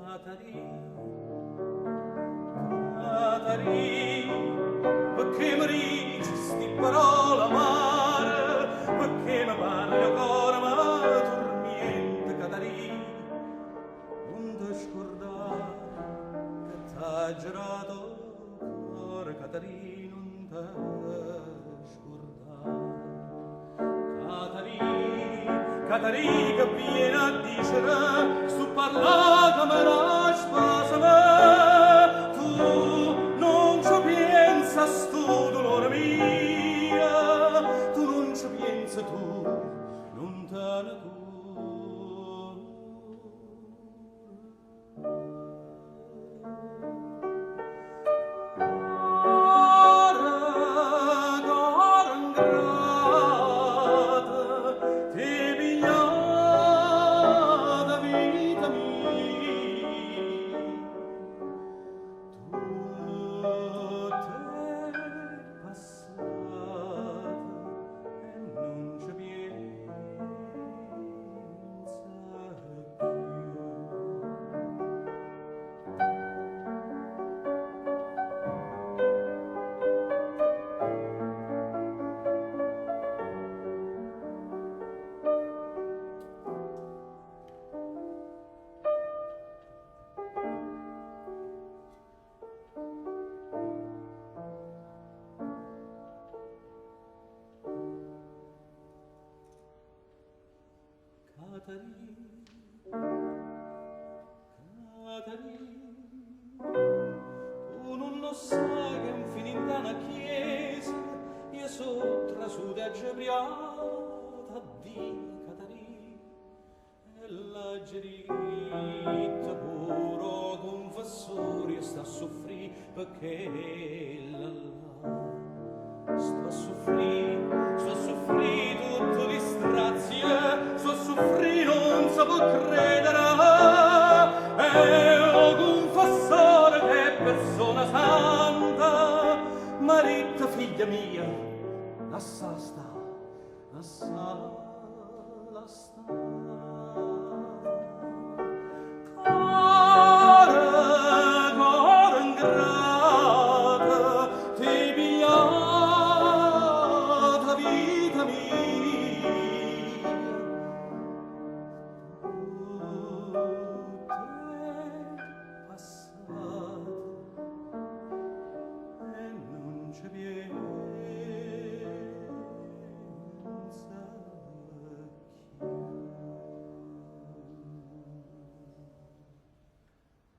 Catarì, Catarì, pecché me dice sti parole amare, pecché me parli 'o core me turmiente, Catarì, nun te scurdà che t'aggio dato 'o core, Catarì, nun te scurdà. Catarì, Catarì, che viene a dicere, stu parlà che me dà spaseme, tu nun ce pienze a stu dolore mio, tu nun ce pienze tu, nun te ne cure. Core, core 'ngrato, t'hê pigliato 'a vita mia. Tutto è passato e nun ce pienze cchiù. Catarì, Catarì, tu nun 'o ssaje che 'nfino 'int'a na chiesa io so' trasuto e aggio priato a Dio, Catarì, e l'aggio ditto pure 'o cunfessore, io sto a suffrì pe' chella là. Sto a suffrì, sto a suffrì tutte li strazie, sto a suffrì nun se po' credere. E 'o cunfessore che è persona santa, m'ha ditto figlia mia, lassa sta, lassala sta.